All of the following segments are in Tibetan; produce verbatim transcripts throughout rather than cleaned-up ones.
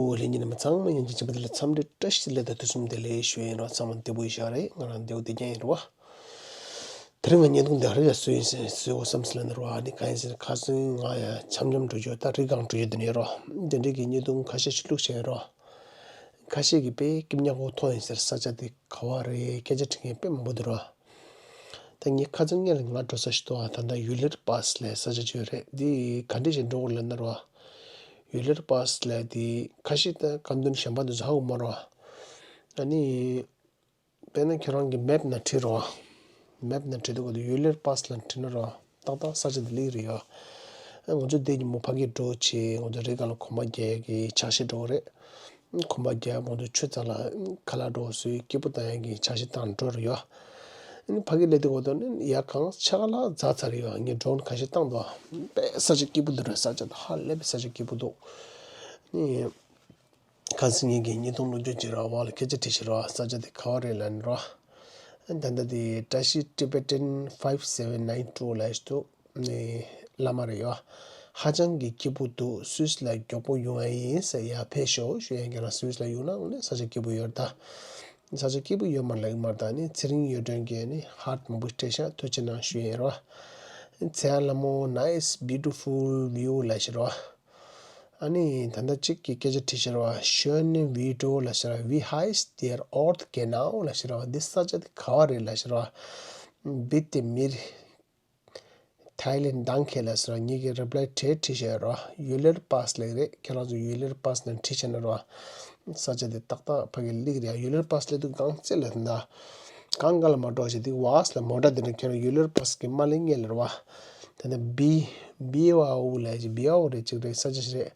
ཨོ་ལྷན་རྒྱས་རྣམ་པ་ཚང་མ་ཡང་ཅིག་བྱེད་པ་དེ་ལ་འཚམས་འདྲི་བཀྲ་ཤིས་བདེ་ལེགས་དང་དུས་གསུམ་བདེ་ལེགས་ཞུ་ཡིན་རོགས། ཚང་མ་བདེ་པོ་ཡིན་ཤག་རེད། ང་རང་བདེ་པོ་བདེ་རྐྱང་ཡིན་རོགས། དེ་རིང་ང་བརྙན་ཐུང་འདི་ཧ་རི་ཡ་སུ་ཡིན་ཟེར་སུ་ཡོད་བསམ་ཟེར་ལ་ནི་རོགས། ཨ་ནི་གང་ཡིན་ཟེར་ཁ་སང་ང་ཡ་འཆམ་འཆམ་འགྲོ་རྒྱུ་ད་རི་སྒང་འགྲོ་རྒྱུ་དེ་ནས་རོགས། དེ་འདྲའི་གི་བརྙན་ཐུང་ཁ་ཤས་ཤིག་བླུགས་བྱས་རོགས། ཁ་ཤས་ཀྱིས་དཔེ་སྐྱིད་ཉག་པོ་མཐོང་ཡིན་ཟེར། ས་ཆ་དེ་ག་བ་རེད་སྐད་ཆ་དྲི་མཁན་དཔེ་མང་པོ་འདུག་རོགས། ད་ངས་ཁ་སང་ངས་ལ་ང་འགྲོ་ས་ཞིག་འདུག་ཨ་ད་ལྟ་ཡུ་ལེར་པཱ་སི་ལབ་ས་ཆ་ཅིག་ཡོད་རེད། འདི་ག་འདྲ་ཞིག་འགྲོ་དགོས་ལབ་ན་རོགས། ཡུ་ལེར་པཱ་སི་ལབ་འདི་ཁ་ཤས་ད་སྐམ་འདོན་གཞན་པ་འདི་ཚོ་ཧ་གོ་མ་རོགས། ཨ་ནི་དཔེར་ན་ཁྱོད་རང་གི་མེབ་ནང་བྲིས་རོགས། མེབ་ནང་བྲིས་དུས་ག་དུས་ཡུ་ལེར་པཱ་སི་ལ་བྲིས་ན་རོགས། ཏག་ཏག་ས་ཆ་དེ་སླེབས་རེད་ཡ། ང་ཚོ་འདི་ཉིན་མོ་ཕ་གིར་འགྲོ་བྱས་ང་ཚོ་རི་སྒང་ལ་གོམ་པ་རྒྱག་གི་འཆར་གཞི་འགྲོ་གི་རེད། གོམ་པ་རྒྱག་ང་ཚོ་ཆུ་རྩ་ལ་ཁ་ལག་འགྲོ་བཟོས་སྐྱིད་པོ་བཏང་ཡག་གི་འཆར་གཞི་བཏང་འགྲོ་རེད་ཡ། ཨ་ནི་ཕ་གིར་སླེབས་དུས་ག་དུས་ནི་ཡ་གང་ཆ་ག་ལ་འཛག་ཚར་རེད་ཡ། ངས་ཌོན་ཁ་ཤས་བཏང་འདུག་དཔེ་ས་ཆ་སྐྱིད་པོ་འདུག་རེད། ས་ཆ་དེ་ཧ་ལས་པའི་ས་ཆ་སྐྱིད་པོ་འདུག་ཨ་ནི། ཁ་སང་ངེད་ཀྱིས་བརྙན་ཐུང་བླུགས་རྒྱུ་ཅིག་ར་བ་ལ་སྐད་ཆ་དྲིས་ཤིག་ར། ས་ཆ་དེ་ག་བ་རེད་ལབ་ནི་ར། ད་ལྟ་དེ་བཀྲ་ཤིས་Tibetan five seven nine two ལབ་ཞིག་འདུག་ནི་བླ་མ་རེད་ཡ། ཧ་ཅང་གི་སྐྱིད་པོ་འདུག་སུད་སི་ལ་མགྱོགས་པོ་ཡོང་ཡ་ཡིན་ཟེར། ཡ་ཕེབས་ཤོག་ཞུ་ཡ། ཁྱེད་རང་སུད་སི་ལ་ཡོང་ན་དངོས་གནས་ས་ཆ་སྐྱིད་པོ་ཡོད་རེད་ད། ས་ཆ་སྐྱིད་པོ་ཡོད་མ་རེད་ལབ་ཀྱི་མ་རེད་ད། ནི་ཚེ་རིང་གཡུ་སྒྲོན་གྱིས་ནི་ཧར་ཊི་མང་པོ་སྤྲད་ཤག་ཐུགས་རྗེ་གནང་ཞུ་ཡ་ཡིན་ར། ཚེ་ཡ་ལྷ་མོ་nice beautiful view ལབ་ཞིག་ར། ཨ་ནི་ད་ལྟ་གཅིག་གིས་སྐད་ཆ་དྲིས་ཤག་ར། Schöne Video ལབ་ཤག་ར། Wie heißt der Ort genau ལབ་ཤག་ར། འདི་ས་ཆ་དེ་ག་བ་རེད་ལབ་ཤག་ར། Bitte mir teilen, danke ལབ་ཤག་ར། ངེད་ཀྱིས་reply་དེ་བྲིས་ཤག་ར། ཡུ་ལེར་པཱ་སི་ལབ་ཀྱི་རེད། ཁྱེད་རང་ཚོ་ཡུ་ལེར་པཱ་སི་ནང་བྲིས་ཤག་ན་ར། ས་ཆ་དེ་ཏག་ཏག་ཕ་གིར་སླེབས་ཀྱི་རེད། ཡུ་ལེར་པཱ་སི་སླེབས་དུས་གངས་རྩེ་ལ་ད། གང་ག་ལ་མ་འགྲོ་ཞིག་དེ་བཱ་སི་ལ་མོ་ཊ་དེ་འདྲ་ཁྱེར་ཡུ་ལེར་པཱ་སི་གི་མ་ལེ་ངེ་ལེར་བ། དེ་ནས་བི་བི་ཝ་ཨུ་ལ་ཅིག་བི་ཝ་ཨུ་རེད་ཅིག་རེད་ས་ཆ་ཞིག་རེད།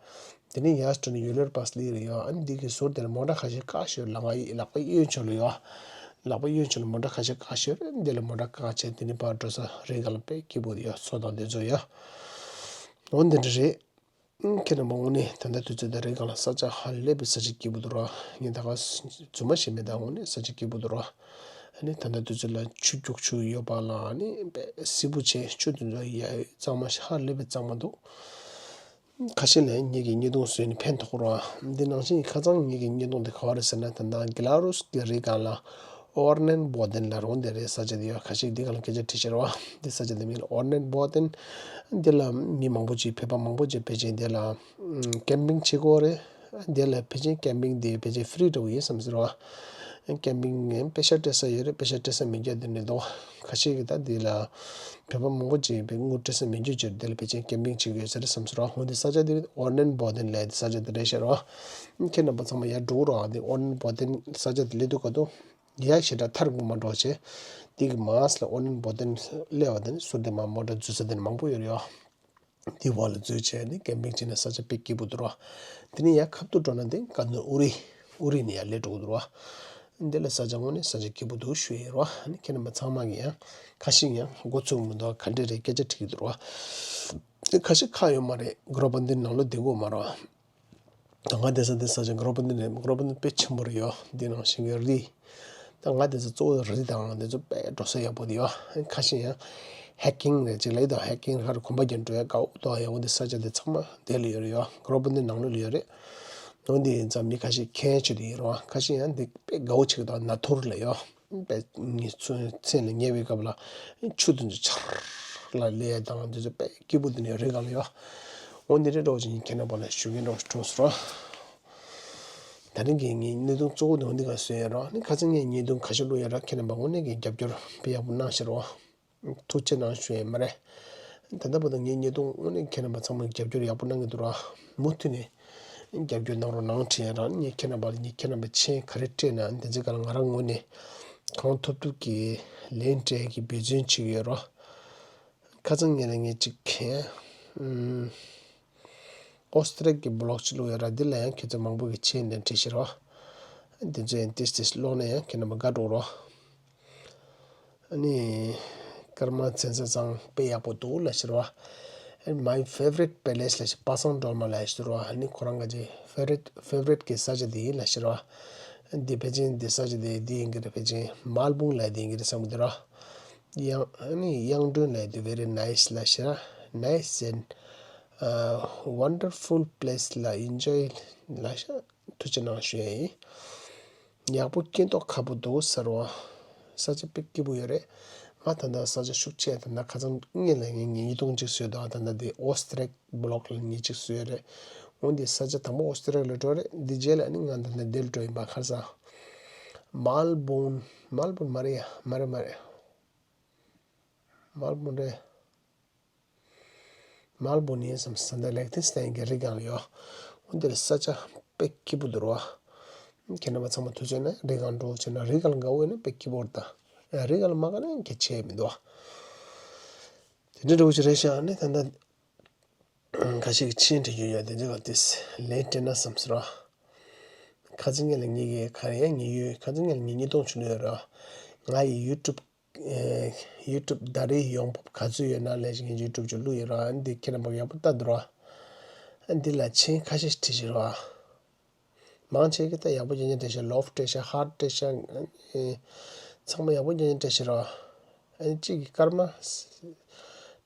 དེ་ནས་ཡར་འགྲོ་ནས་ཡུ་ལེར་པཱ་སི་ལི་རེད་ཡོ། ཨ་ནི་འདི་གི་ཟུར་དེར་མོ་ཊ་ཁ་ཤས་བཀག་ཞོར་ལ་ང་ཡི་ལག་པ་གཡོན་ཕྱོགས་ལ་ཡོ། ལག་པ་གཡོན་ཕྱོགས་ལ་མོ་ཊ་ཁ་ཤས་བཀག་ཞོར་འདི་ལ་མོ་ཊ་བཀག་བྱས་དེ་ནས་ཕར་འགྲོ་ས་རེད་ག་ལ་དཔེ་སྐྱིད་པོ་ཡོ། མཚོ་དང་དེ་ཚོ་ཡོ། འོ་འདི་འདྲ་རེད། ཁྱེད་རྣམ་པ་དངོས་གནས་ད་ལྟ་དུས་ཚོད་དེ་རིང་གང་ལ་ས་ཆ་ཧ་ལས་པའི་ས་ཆ་སྐྱིད་པོ་འདུག་ར། ངས་ད་ག་རྫུན་མ་བཤད་མེད། ད་དངོས་གནས་ས་ཆ་སྐྱིད་པོ་འདུག་ར། ཨ་ནི་ད་ལྟ་དུས་ཚོད་ལ་ཆུ་རྒྱུག་ཆུ་ཡོད་པ་ལ་ཨ་ནི་དཔེ་བསིལ་པོ་བྱས། ཆུ་དེ་ཚོ་ཡ་གཙང་མ་ཧ་ལས་པའི་གཙང་མ་འདུག་ཁ་ཤས་ལ་ངེད་ཀྱི་བརྙན་ཐུང་བཟོས་ནས་ཕན་ཐོགས་ར། འདི་ནང་བཞིན་ཁ་སང་ངེད་ཀྱི་བརྙན་ཐུང་དེ་ག་བ་རེད་ཟེར་ན་ད་ལྟ་གི་ལ་རུ་སི་གི་རི་སྒང་ལ། ཨོར་ནན་བོ་དན་ལ་རོང་དེ་རེད། ས་ཆ་དེ་ཡོད། ཁ་ཤས་འདི་ག་ལ་སྐད་ཆ་དྲིས་ཤེར་བ། འདི་ས་ཆ་དེ་མིང་ལ་ཨོར་ནན་བོ་དན། འདི་ལ་མི་མང་པོ་ཅིག་བོད་པ་མང་པོ་ཅིག་ཕལ་ཆེར་འདི་ལ་ཀེམ་པིང་བྱེད་ཀྱི་ཡོད་རེད། འདི་ལ་ཕལ་ཆེར་ཀེམ་པིང་འདི་ཕལ་ཆེར་ཧྥི་རི་འདྲ་བོ་ཡིན་བསམ་ཟེར་བ། ཀེམ་པིང་པེ་ཤ་སྤྲད་ས་ཡོད་རེད། པེ་ཤ་སྤྲད་ས་མེད་རྒྱུ་དེ་འདྲ་འདུག་ཁ་ཤས་ཀྱིས་ད་འདི་ལ་བོད་པ་མང་པོ་ཅིག་ཡིན་པས་དངུལ་སྤྲད་ས་མེད་རྒྱུ་ཅིག་འདི་ལ་ཕལ་ཆེར་ཀེམ་པིང་བྱེད་ཀྱི་ཡོད་ས་རེད་བསམ་ཟེར་བ། འོན་ཏེ་ས་ཆ་འདི་ཨོར་ནན་བོ་དན་ལབ་ཡ་དེ་ས་ཆ་དེ་རེད་ཤེར་བ། ཁྱེད་རྣམ་པ་ཚང་མ་ཡར་འགྲོ་རོགས། འདི་ཨོར་ནན་བོ་དན་ས་ཆ་དེ་སླེབས་དུས་ག་དུས། ཡ་ཞེ་དྲག་ཐག་རིང་པོ་མ་འགྲོ་བྱས། དེ་གི་མར་ལ་ཨོར་ནན་བོ་དན་སླེབས་པ་དེ་ནི་ཟུར་དེ་མར་མོ་ཊ་འཛུལ་ས་དེ་ནི་མང་པོ་ཡོད་རེད་ཡ། དེ་བར་ལ་འཛུལ་བྱས་ནི་ཀེམ་པིང་བྱས་ནས་ས་ཆ་དཔེ་སྐྱིད་པོ་འདུག་ར། དེ་ནས་ཡར་ཁ་ཐུག་འགྲོ་ན་དེ་ཀ་ནོན་ཨུ་རི། ཨུ་རི་ནས་ཡར་སླེབས་འགྲོ་གི་འདུག་ར། འདི་ལ་ས་ཆ་དངོས་གནས་ས་ཆ་སྐྱིད་པོ་འདུག་ཞུ་ཡི་ར། ཁྱེད་རྣམ་པ་ཚང་མ་གིས་ཡང་ཁ་ཤས་ཡང་མགོ་ཚོས་མི་འདུག་ག་འདྲ་རེད་སྐད་ཆ་དྲིས་ཀྱི་འདུག་ར། དེ་ཁ་ཤས་ཁག་ཡོད་མ་རེད། གྲོ་པོ་འདི་ནང་ལོགས་བསྡད་དགོས་མ་རེད། ད་ང་བསྡད་ས་འདི་ས་ཆ་གྲོ་པོ་འདི་རེད། གྲོ་པོ་འདི་དཔེ་ཆེན་པོ་རེད་ཡོ། འདི་ནང་བཞིན་གྱི་རི། ད་ང་བསྡད་ས་གཙོ་བོ་རི་དང་འདི་ཚོ་དཔེ་འགྲོ་ས་ཡག་པོ་འདི་ཡོ། ཁ་ཤས་ཡང་ཧེ་ཀིང་རེད་ཅིག་ལབ་ཡོད་དོ། ཧེ་ཀིང་ཧར་གོམ་པ་རྒྱག་འགྲོ་ཡ་དགའ་པོ་འདུག་ཡག་པོ་འདི་ས་ཆ་འདི་ཚང་མ་འདི་ལ་ཡོད་རེད་ཡོ། གྲོ་པོ་འདི་ནང་ལོགས་ལ་ཡོད་རེད། འོ་འདི་ཡིན་ཙང་མི་ཁ་ཤས་མཁྱེན་ཆེད་དུ་ཡིན་རུང་ཁ་ཤས་ཡང་འདི་དཔེ་དགའ་པོ་བྱེད་ཀྱི་འདུག་ནཱ་ཐུར་ལབ་ཡོ། དཔེ་ངའི་ཚུ་མཚན་ལ་ཉེ་བའི་སྐབས་ལ་ཆུ་དེ་ཚོ་ཆར་ལ་ལས་དང་དེ་ཚོ་དཔེ་སྐྱིད་པོ་དེ་ནས་རི་སྒང་ལ་ཡོད། འོ་འདི་འདྲའི་འགྲོ་ཅིག་ཁྱེད་རྣམ་པ་ལ་ཞུ་མཁན་འགྲོ་འགྲོ་སོང་། ད་རིང་གི་ངའི་བརྙན་ཐུང་གཙོ་བོ་ནི་འོ་འདི་ག་བཟོས་ཡོད་ར། ནི་ཁ་སང་ངས་བརྙན་ཐུང་ཁ་ཤས་བླུགས་ཡོད་ར། ཁྱེད་རྣམ་པ་དངོས་གནས་ཀྱི་རྒྱབ་སྐྱོར་དཔེ་ཡག་པོ་གནང་ཤེར་བ། ཐུགས་རྗེ་གནང་ཞུ་ཡས་མ་རེད། ད་ལྟ་བར་དུ་ངའི་བརྙན་ཐུང་དངོས་གནས་ཁྱེད་རྣམ་པ་ཚང་མས་རྒྱབ་སྐྱོར་ཡག་པོ་གནང་གི་འདུག་ར། མུ་མཐུད་ནས་རྒྱབ་སྐྱོར་གནང་རོགས་གནང་དྲན་ར། ངས་ཁྱེད་རྣམ་པ་ལ་ངས་ཁྱེད་རྣམ་པའི་མཆན་ག་རེ་སྤྲད་ན་དེ་ཚོའི་སྒང་ལ་ང་རང་ངོས་ནས་གང་ཐུབ་ཐུབ་ཀྱིས་ལན་སྤྲད་ཀྱི་འབད་བརྩོན་བྱེད་ཀྱི་ཡོད་ར། ཁ་སང་ངས་ལ་ངས་ཅིག་ཁེ་ཨོ་སི་ཏྲེ་ལི་ཡ་གི་བི་ལོག་ཅིག་བླུགས་ཡོད་ར། འདི་ལ་ཡང་ཁྱེད་ཚོ་མང་པོ་གིས་མཆན་ལན་བྲིས་ཤེར་བ། འདི་ཚོ་ཡང་ཏིས་ཏིས་ཀློག་ན་ཡང་ཁྱེད་རྣམ་པ་དགའ་འགྲོ་རོགས། ཨ་ནི། ཀརྨ་ཚན་ས་ཚང་དཔེ་ཡག་པོ་འདུག་ལབ་ཤེར་བ། ཨ་ནི་my favorite place ལབ་ཤེར་པ་སངས་སྒྲོལ་མ་ལབ་ཤེར་བ། ཨ་ནི་ཁོ་རང་ག་ཅི་ཧྥེ་ཝ་རི་ཊི་ཧྥེ་ཝ་རི་ཊི་གི་ས་ཆ་དེ་ཡིན་ལབ་ཤེར་བ། འདི་ཕལ་ཆེར་འདི་ས་ཆ་དེ་འདི་ཡིན་གྱི་རེད། ཕལ་ཆེར་མལ་བུང་ལབ་དེ་ཡིན་གྱི་རེད་བསམ་གྱི་འདུག་ར། དབྱངས་ཨ་ནི་དབྱངས་སྒྲོན་ལབ་དེ་very nice ལབ་ཤེར་བ། Nice and ཨ། Wonderful place ལ་ཨིན་ཇོའི་ལ་ཤ་ཐུགས་རྗེ་གནང་ཞུ་ཡ་ཡིན། ཡག་པོ་སྐྱེ་མདོག་ཁ་པོ་འདུག་ཟེར་བ། ས་ཆ་དཔེ་སྐྱིད་པོ་ཡོད་རེད། ང་ད་ལྟ་ས་ཆ་ཤུགས་ཆེ་ད་ལྟ་ཁ་སང་ངེད་ལ་ངེད་ཉིས་སྟོང་གཅིག་བཟོས་འདུག་ད་ལྟ་འདི་ཨོ་སི་ཏྲེག་བི་ལོག་ལ་ཉིས་གཅིག་བཟོས་རེད། འོན་ཏེ་ས་ཆ་དང་པོ་ཨོ་སི་ཏྲེག་ལ་འགྲོ་རེད། འདི་རྗེས་ལ་ནི་ང་ད་ལྟ་འདིར་འགྲོ་ཡིན་པ། ཁར་ས་མལ་བོན། མལ་བོན་མ་རེད་ཡ། མ་རེད་མ་རེད། མལ་བོན་རེད། མལ་བོན་ཡིན་བསམ། ས་འདི་ལེག་ཐིན་སི་ཏན་གྱི་རི་སྒང་ལ་ཡོད། འོན་ཏེ་ས་ཆ་དཔེ་སྐྱིད་པོ་འདུག་རོ། ཁྱེད་རྣམ་པ་ཚང་མ་ཐུགས་རྗེ་ཆེ་ན་རི་སྒང་འགྲོ་བྱས་ན་རི་སྒང་ལ་དགའ་བོ་ཡོད་ན་དཔེ་སྐྱིད་པོ་རེད་ད། རི་སྒང་ལ་མ་དགའ་ན་གལ་ཆེ་མི་འདུག་དེ་འདྲ་འགྲོ་བྱས་རེད་ཤག་ནི་ད་ལྟ་ཁ་ཤས་ཀྱི་མཆན་འབྲི་རྒྱུ་ཡོད། དེ་འདྲ་ག་དེས་ལན་སྤྲད་ན་བསམ་སོང་ར། ཁ་སང་ངེད་ལ་ངེད་ཀྱི་ག་རེ་ཡང་ཉེ་ཡོད། ཁ་སང་ངེད་ལ་ངེད་ཉིས་སྟོང་བྱུང་ཡོད་ར། ང་ཡི་ཡུ་ཊུབ་ཨེ། ཡུ་ཊུབ་ཟླ་རེའི་ཡོང་འབབ་ག་ཚོད་ཡོད་ན་ལས་ཀྱི་ཡུ་ཊུབ་ཅིག་བླུགས་ཡོད་ར། འདི་ཁྱེད་རྣམ་པ་ཡག་པོ་ལྟ་འདུག་ར། འདི་ལ་མཆན་ཁ་ཤས་བྲིས་ཤིག་ར། མང་ཆེ་གི་ད་ཡག་པོ་རྐྱང་རྐྱང་བྲིས་ཤག་ལོབ་བྲིས་ཤག་ཧར་བྲིས་ཤག་ཨེ། ཚང་མ་ཡག་པོ་རྐྱང་རྐྱང་བྲིས་ཤག་ར། ཨེ། གཅིག་གིས་ཀརྨ།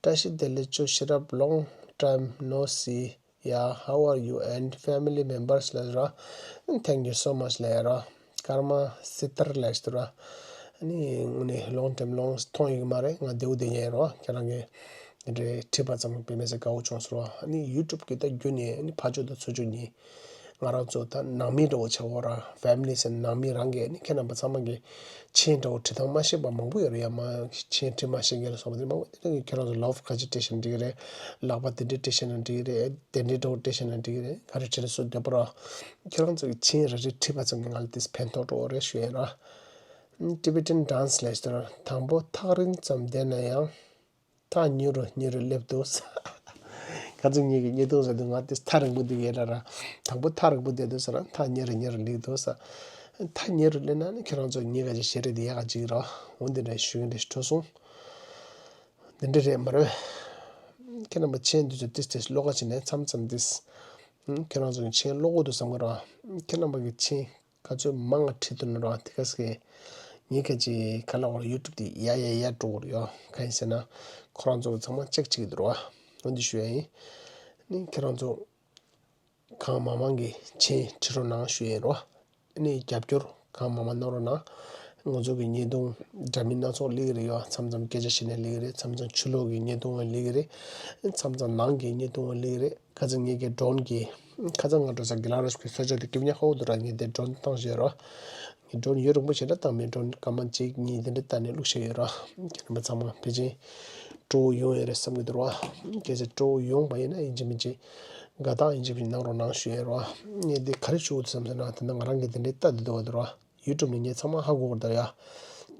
བཀྲ་ཤིས་བདེ་ལེགས། ཅོ་ཤེས་རབ། Long time no see. Yeah, how are you and family members ལབ་ར། Thank you so much ལབ་ར། ཀརྨ་སི་ཏར་ལབ་ཞིག་འདུག་ར། ཨ་ནི་དངོས་གནས་long time long མཐོང་ཡོད་ཀྱི་མ་རེད། ང་བདེ་པོ་བསྡད་མཁན་རེད། ཁྱེད་རང་གིས་འདི་འདྲའི་བྲིས་པ་ཙམ་དཔེ་མི་སྲིད་དགའ་བོ་བྱུང་སོང་ར། ཨ་ནི་ཡུ་ཊུབ་གི་ད་རྒྱུན་ནས་ཨ་ནི་ཕར་ཕྱོགས་དང་ཚུར་ཕྱོགས་གཉིས་ང་རང་ཚོ་ད་ནང་མི་འདྲ་བོ་ཆགས་ཡོད་ར། ཕེ་མི་ལི་ཟེར་ནང་མི་རང་གིས་ཨ་ནི་ཁྱེད་རྣམ་པ་ཚང་མ་གིས་མཆན་འདྲ་བོ་བྲིས་སྟངས་མ་ཤེས་པ་མང་པོ་ཡོད་རེད་ཡ། མ་མཆན་བྲིས་མ་ཤེས་མཁན་ལ་སོགས་པ་དེ་མང་པོ། དེ་ནས་ཁྱེད་རང་ཚོ་ལོབ་ག་ཅི་བྲིས་ཤེས་ན་འགྲིག་གི་རེད། ལག་པ་དེ་འདྲས་བྲིས་ཤེས་ན་འགྲིག་གི་རེད། དེ་འདྲས་འདྲ་བོ་བྲིས་ཤེས་ན་འགྲིག་གི་རེད། ག་རེ་བྲིས་ན་སུ་འདོད་པ་ར། ཁྱེད་རང་ཚོ་གི་མཆན་རེ་རེ་བྲིས་པ་ཙམ་གྱིས་ང་ལ་དེ་ཕན་ཐོགས་འགྲོ་གི་རེད་ཞུ་ཡ་ར། Tibetan dance ལབ་ཞིག་འདུག་ར། དང་པོ་ཐག་རིང་ཙམ་བསྡད་ན་ཡང་། ཐག་ཉེ་རུ་ཉེ་རུ་སླེབས་འདུག་ས། ཁ་སང་ངེད་ཀྱི་བརྙན་ཐུང་ཟེར་དུས་ང་དེ་ཐག་རིང་པོ་འདུག་ཡས་ལ་ར། དང་པོ་ཐག་རིང་པོ་བསྡད་འདུག་ཟེར་ར། ཐག་ཉེ་རུ་ཉེ་རུ་སླེབས་འདུག་ས། ཐག་ཉེ་རུ་སླེབས་ན་ནི་ཁྱེད་རང་ཚོ་ངེད་ག་ཅིག་ཞེ་རེ་དེ་ཡག་ག་ཅིག་ར། འོ་འདི་འདྲ་ཞུ་གི་འདྲ་ཞིག་འཕྲོ་སོང་། འདི་འདྲ་རེད་མ་རེད། ཁྱེད་རྣམ་པ་མཆན་འདི་ཚོ་ཏིས་ཏིས་ཀློག་ག་བྱས་ནས་མཚམས་མཚམས་ཏིས། ཁྱེད་རང་ཚོ་གི་མཆན་ཀློག་དགོས་འདུག་བསམ་གི་ར། ཁྱེད་རྣམ་པ་གི་མཆན་ག་ཚོད་མང་བ་བྲིས་འདུག་ན་ར། དེ་ག་ས་གི་ངས་ག་ཅིག་ག་ལ་བར་ཡུ་ཊུབ་དེ་ཡ་ཡ་ཡ་འགྲོ་གི་རེད་ཡ། གང་ཡིན་ཟེར་ན་ཁོ་རང་ཚོ་གི་ཚང་མ་ཅེག་བྱེད་ཀྱི་འདུག་ར། འོ་འདི་ཞུ་ཡ་ཡིན། ནི་ཁྱེད་རང་ཚོ་གང་མང་མང་གི་མཆན་བྲིས་རོགས་གནང་ཞུ་ཡ་ཡིན་ར། ནི་རྒྱབ་སྐྱོར་གང་མང་མང་གནང་རོགས་གནང་། ང་ཚོ་གི་བརྙན་ཐུང་འདྲ་མིན་སྣ་ཚོགས་སླེབས་ཀྱི་རེད་ཡ། མཚམས་མཚམས་སྐད་ཆ་བཤད་ནས་སླེབས་ཀྱི་རེད། མཚམས་མཚམས་ཕྱི་ལོགས་ཀྱི་བརྙན་ཐུང་སླེབས་ཀྱི་རེད། མཚམས་མཚམས་ནང་གི་བརྙན་ཐུང་སླེབས་ཀྱི་རེད། ཁ་སང་ངེད་ཀྱི་ཌོན་གྱི། ཁ་སང་ང་འགྲོ་ས་གི་ལ་རོ་ཞིག་གི་ས་ཆ་དེ་སྐྱིད་པོ་ཉག་ཁ་པོ་འདུག་ར། ངས་དེ་ཌོན་བཏང་བཞག་ར། ངས་ཌོན་ཡུན་རིང་པོ་ཞིག་ར་བཏང་མེད། ཌོན་སྐར་མ་གཅིག་གཉིས་དེ་འདྲ་བཏང་ནས་བླུགས་བཞག་ཡོད་ར། ཁྱེད་རྣམ་པ་ཚང་མ་ཕལ་ཆེར་སྤྲོ་བོ་ཡོང་ཡོད་རེད་བསམ་གྱི་འདུག་ར། གལ་སྲིད་སྤྲོ་བོ་ཡོང་བ་ཡིན་ན་ཡིན་གཅིག་མིན་གཅིག་དགའ་རྟགས་ཡིན་གཅིག་མིན་གཅིག་གནང་རོགས་གནང་ཞུ་ཡ་ར། ངས་འདི་ག་རེ་ཞུ་དགོས་འདུག་བསམ་སོང་ན། ད་ལྟ་ང་རང་གིས་དེ་འདྲའི་ལྟ་བསྡད་འདུག་པ་འདུག་ར། ཡུ་ཊུབ་ནས་ངས་ཚང་མ་ཧ་གོ་གི་རེད་ད་ཡ།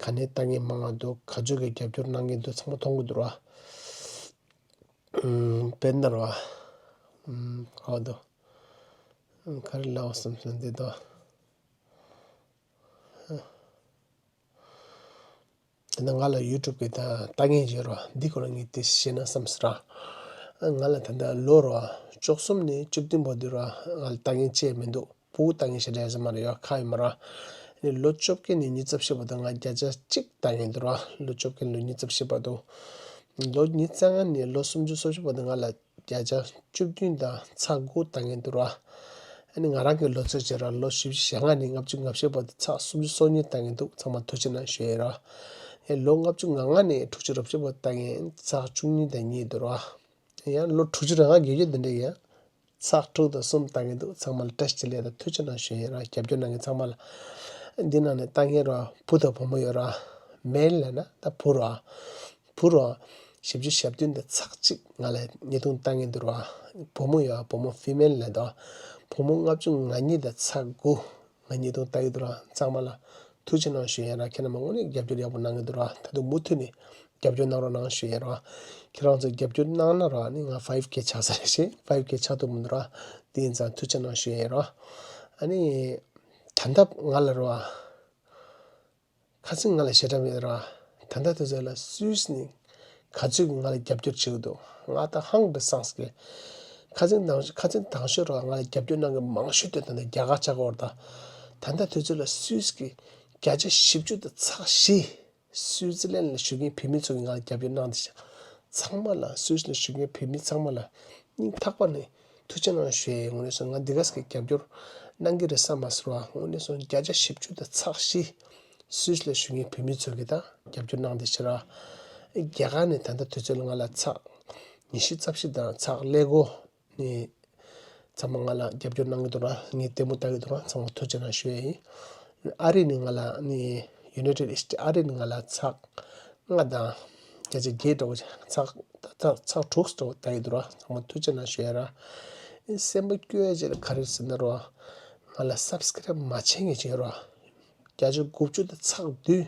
ག་ནས་ལྟ་མཁན་མང་བ་འདུག་ག་ཚོད་ཀྱི་རྒྱབ་སྐྱོར་གནང་མཁན་འདུག་ཚང་མ་མཐོང་གི་འདུག་ར། ཨུམ། དཔེར་ན་ར། ཨུམ། ཧ་འདུག་ཨུམ། ག་རེ་ལབ་དགོས་བསམ་སོང་འདི་དོ། དེ་ནས་ང་ལ་ཡུ་ཊུབ་གི་ད་ལྟ་མཁན་ཡོད་ར། འདི་སྐོར་ལ་ངས་དེ་བཤད་ན་བསམ་སོང་ར། ང་ལ་ད་ལྟ་ལོ་ར་བཅུ་གསུམ་ནས་བཅུ་བདུན་བར་དུ་ར་ང་ལ་ལྟ་མཁན་ཅིག་མི་འདུག་ཕྲུ་གུ་ལྟ་མཁན་ཞེ་དྲག་ཡོད་ས་མ་རེད་ཡ། ཁག་ཡོད་མ་ར། ཨ་ནི་ལོ་བཅོ་བརྒྱད་ནས་ཉི་ཤུ་རྩ་བཞི་བར་དུ་ང་བརྒྱ་ཆ་གཅིག་ལྟ་མཁན་འདུག་ར། ལོ་བཅོ་བརྒྱད་ནས་ལོ་ཉི་ཤུ་རྩ་བཞི་བར་དུ། ལོ་ཉི་ཤུ་རྩ་ལྔ་ནས་ལོ་སུམ་ཅུ་སོ་བཞི་བར་དུ་ང་ལ་བརྒྱ་ཆ་བཅུ་བདུན་དང་ཚེག་དགུ་ལྟ་མཁན་འདུག་ར། ཨ་ནི་ང་རང་གི་ལོ་ཚོད་བྱས་ར་ལོ་བཞི་བཅུ་ཞེ་ལྔ་ནས་ལྔ་བཅུ་ང་བཞི་བར་དུ་ཚེག་སུམ་ཅུ་སོ་གཉིས་ལྟ་མཁན་འདུག་ཚང་མ་ཐུགས་རྗེ་གནང་ཞུ་ཡ་ར། ཨེ་ལོ་ལྔ་བཅུ་ང་ལྔ་ནས་དྲུག་ཅུ་རེ་བཞི་བར་ལྟ་མཁན་ཚེག་བཅུ་གཉིས་དང་གཉིས་འདུག་ར། ཡང་ལོ་དྲུག་ཅུ་རེ་ལྔ་བརྒྱད་ཅུ་དེ་འདྲ་ཡིན། ཚེག་དྲུག་དང་གསུམ་ལྟ་མཁན་འདུག་ཚང་མ་ལ་བཀྲ་ཤིས་བདེ་ལེགས་དང་ཐུགས་རྗེ་གནང་ཞུ་ཡ་ཡིན་ར། རྒྱབ་སྐྱོར་གནང་མཁན་ཚང་མ་ལ། འདི་ནང་ནས་ལྟ་མཁན་ར་བུ་དང་བུ་མོ་ཡོད་ར། མེལ་ལབ་ན་ད་བུ་ར། བུ་ར། བཞི་བཅུ་ཞེ་བདུན་དང་ཚེག་གཅིག་ང་ལ་བརྙན་ཐུང་ལྟ་མཁན་འདུག་ར། བུ་མོ་ཡོད་བུ་མོ་ཕི་མེལ་ལབ་ད། བུ་མོ་ལྔ་བཅུ་ང་གཉིས་དང་ཚེག་དགུ། ང་བརྙན་ཐུང་ལྟ་གི་འདུག་ར། ཚང་མ་ལ་ཐུགས་རྗེ་གནང་ཞུ་ཡ་ར། ཁྱེད་རྣམ་པ་དངོས་གནས་རྒྱབ་སྐྱོར་ཡག་པོ་གནང་གི་འདུག་ར། ད་དུང་མུ་མཐུད་ནས་རྒྱབ་སྐྱོར་གནང་རོགས་གནང་ཞུ་ཡ་ར། ཁྱེད་རང་ཚོ་རྒྱབ་སྐྱོར་གནང་ན་ར་ནི་ང་ཕའིབ་ཀེ་ཆགས་ས་རེད་ཤེ། ཕའིབ་ཀེ་ཆགས་ཐུབ་མི་འདུག་ར། དེ་ཡིན་ཙང་ཐུགས་རྗེ་གནང་ཞུ་ཡ་ར། ཨ་ནི། ད་ལྟ་ང་ལ་ར། ཁ་སང་ང་ལ་ཞེ་དྲག་མེད་ར། ད་ལྟ་དུས་ཚོད་ལ་སུད་སི་ནས་ག་ཚོད་ཀྱིས་ང་ལ་རྒྱབ་སྐྱོར་བྱེད་ཀྱི་འདུག་ང་ད་ཧང་དུ་སངས་ཀྱི། ཁ་སང་དང་ཁ་སང་དང་ཤོས་ར་ང་ལ་རྒྱབ་སྐྱོར་གནང་མཁན་མང་ཤོས་དེ་ད་ལྟ་རྒྱ་གར་ཆགས་ཀྱི་ཡོད་རེད་ད། ད་ལྟ་དུས་ཚོད་ལ་སུད་སི་གི་བརྒྱ་ཆ་བཞི་བཅུ་དང་ཚེག་བཞི། སུའི་ཙི་ལན་ལ་བཞུགས་མཁན་བོད་མི་ཚོ་གིས་ང་ལ་རྒྱབ་སྐྱོར་གནང་བསྡད་ཤག་ཚང་མ་ལ་སུད་སི་ལ་བཞུགས་མཁན་བོད་མི་ཚང་མ་ལ་ སྙིང་ཐག་པ་ནས་ཐུགས་རྗེ་གནང་ཞུ་ཡས། དངོས་གནས་སོ་ང་འདི་ག་ཟེ་གི་རྒྱབ་སྐྱོར་གནང་གི་རེད་བསམ་མ་སོང་བ། དངོས་གནས་སོ་བརྒྱ་ཆ་བཞི་བཅུ་དང་ཚག་བཞི་སུད་སི་ལ་བཞུགས་མཁན་བོད་མི་ཚོ་གི་ད་རྒྱབ་སྐྱོར་གནང་བསྡད་ཤག་ར། རྒྱ་གར་ནས་ད་ལྟ་དུས་ཚོད་ལ་ང་ལ་ཚག་ཉི་ཤུ་རྩ་བཞི་དང་ཚག་ཀླད་ཀོར་ནས་ཚང་མ་ང་ལ་རྒྱབ་སྐྱོར་གནང་གི་འདུག་ར། ངའི་ལྟད་མོ་ལྟ་གི་འདུག་ར། ཚང་མ་ཐུགས་རྗེ་གནང་ཞུ་ཡས་ཡིན། ཨ་རི་ནས་ང་ལ་ནི་United States ཨ་རི་ནས་ང་ལ་ཚག་ལྔ་དང་བརྒྱ་ཆ་བརྒྱད་འདྲ་བོ་ཚག་ཚག་ཚག་དྲུག་འདྲ་བོ་ལྟ་གི་འདུག་ར། ཚང་མ་ཐུགས་རྗེ་གནང་ཞུ་ཡས་ར། སེམས་པ་སྐྱོ་ཡས་ཅིག་ལ་ག་རེ་ཟེར་ན་ར། ང་ལ་སབ་སི་ཀ་རེབ་མ་བྱེད་མཁན་ཅིག་ཡོད་ར། བརྒྱ་ཆ་དགུ་བཅུ་དང་ཚག་བདུན་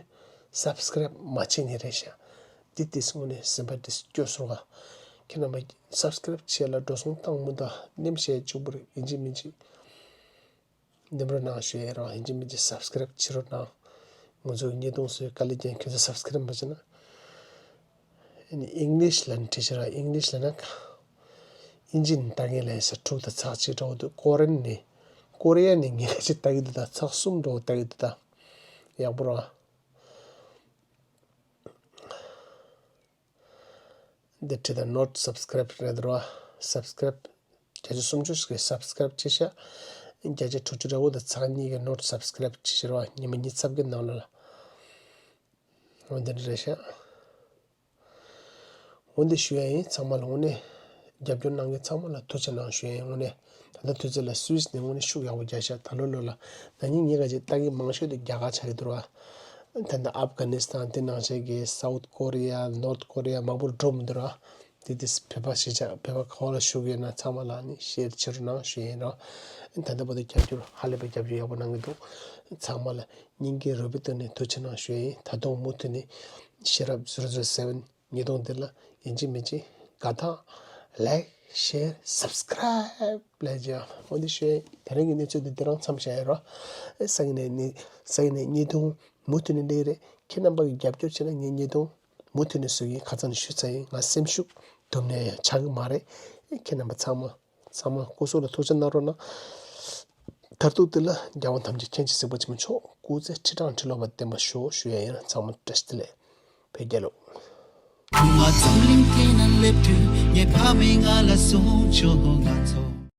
སབ་སི་ཀ་རེབ་མ་བྱེད་མཁན་རེད་ཤག་འདི་དེ་སྔོན་ནས་སེམས་པ་འདི་སྐྱོ་སོང་ང་། ཁྱེད་རྣམ་པ་སབ་སི་ཀ་རེབ་བྱས་ལ་འགྲོ་སོང་བཏང་མུ་མཐུད་ནེམ་ཤེར་བཅུག་པར་ཡིན་གཅིག་མིན་གཅིག་ནེམ་རོགས་གནང་ཞུ་ཡས་ར། ཡིན་གཅིག་མིན་གཅིག་སབ་སི་ཀ་རེབ་བྱེད་རོགས་གནང་། ང་ཚོ་བརྙན་ཐུང་བཟོས་དཀའ་ལས་རྐྱེན་ཁྱོད་ཚོ་སབ་སི་ཀ་རེབ་མ་བྱེད་ན། ཨ་ནི་ཨིང་ལིཤ་ལ་ནི་བྲིས་ཤག་ར། ཨིང་ལིཤ་ལ་ན་ཨིན་ཇི་ནས་ལྟ་མཁན་ལ་ཡིན་ས་དྲུག་དང་ཚག་གཅིག་འདྲ་བོ་འདུག་ཀོ་རི་ཡན་ནས་ཀོ་རི་ཡ་ནས་ངས་ཅིག་ལྟ་གི་འདུག་ད་ཚག་གསུམ་འདྲ་བོ་ལྟ་གི་འདུག་ད་ཡག་པོ་ར། འདི་བྲིས་ད་not subscribe རེད་ར། སབ་སི་ཀ་རེབ་བརྒྱ་ཆ་སུམ་ཅུ་ཞིག་གིས་སབ་སི་ཀ་རེབ་བྱས་ཤག་བརྒྱ་ཆ་དྲུག་ཅུ་འདྲ་བོ་དང་ཚག་གཉིས་ཀྱིས་not subscribe བྱས་ཤག་ར། ཉི་མ་ཉི་ཤུ་རྩ་བརྒྱད་ནང་ལ་ལ། འོ་འདི་འདྲ་རེད་ཤག་འོ་འདི་ཞུ་ཡ་ཡིན། ཚང་མ་ལ་དངོས་གནས་རྒྱབ་སྐྱོར་གནང་མཁན་ཚང་མ་ལ་ཐུགས་རྗེ་གནང་ཞུ་ཡ་ཡིན། དངོས་གནས་ད་ལྟ་དུས་ཚོད་ལ་སུད་སི་ནས་དངོས་གནས་ཤུགས་ཡག་པོ་རྒྱག་ཤག་ད་ལོ་ལོ་ལ་ན་ནིང་ངས་ག་ཅིག་ལྟ་མཁན་མང་ཤོས་དེ་རྒྱ་གར་ཆགས་ཀྱི་འདུག་ར། ད་ལྟ་ཨབ་གྷ་ནི་སི་ཐན་དེ་ནང་བཞིན་གྱི་སའུ་ཐི་ཀོ་རི་ཡ་ནོར་ཐི་ཀོ་རི་ཡ་མང་པོར་འགྲོ་མི་འདུག་ར། དེ་དེ་བོད་པ་གཞིས་ཆགས་བོད་པ་ག་བ་ལ་བཞུགས་ཡོད་ན་ཚང་མ་ལ་ནི་ཤེར་བྱེད་རོགས་གནང་ཞུ་ཡ་ཡིན་ར། ད་ལྟ་བར་དུ་རྒྱབ་སྐྱོར་ཧ་ལས་པའི་རྒྱབ་སྐྱོར་ཡག་པོ་གནང་གི་འདུག་ཚང་མ་ལ་སྙིང་གི་རུས་པའི་གཏིང་ནས་ཐུགས་རྗེ་གནང་ཞུ་ཡ་ཡིན། ད་དུང་མུ་མཐུད་ནས་ཤེར་ཨབ་ཛི་རོ་ཛི་རོ་སེ་བེན་ཉིས་སྟོང་འདི་ལ་ཡིན་གཅིག་མིན་གཅིག་དགའ་ཐག་ལའིཀ་ཤེར་སབ་སི་ཀ་རེབ་ལས་ཀྱང་འོ་འདི་ཞུ་ཡ་ཡིན། དེ་རིང་གི་གནས་ཚུལ་འདི་འདི་རང་མཚམས་བཞག་ཡ་ར། སང་ཉིན་ནས་སང་ཉིན་ནས་བརྙན་ཐུང་མུ་མཐུད་ནས་སླེབས་རེད། ཁྱེད་རྣམ་པ་གིས་རྒྱབ་སྐྱོར་བྱས་ན་ངས་བརྙན་ཐུང་མུ་མཐུད་ནས་བཟོ་གི་ཡིན། ཁ་སང་ནས་ཞུས་ཚར་ཡིན། ང་སེམས་ཤུགས་དུམ་ནས་ཡང་ཆག་གི་མ་རེད། ཁྱེད་རྣམ་པ་ཚང་མ་ཚང་མ་སྐུ་གཟུགས་ལ་ཐུགས་རྗེ་གནང་རོགས་གནང་། མཐར་ཐུག་འདི་ལ་རྒྱལ་དབང་ཐམས་ཅད་མཁྱེན་ཅིང་གཟིགས་པ་ཆེན་པོ་མཆོག་སྐུ་ཚེ་ཁྲི་ཕྲག་ཁྲི་ལོ་བར་བརྟན་པར་ཤོག་ཞུ་ཡ་ཡིན། ཚང་མ་བཀྲ་ཤིས་བདེ་ལེགས། བོད་རྒྱལ་ལོ། ཁུ་མ་འཛམ་གླིང་སྟེང་ན་སླེབས་དུས་ངའི་ཕ་མས་ང་ལ་གསུངས་བྱུང་། ང་ཚོ།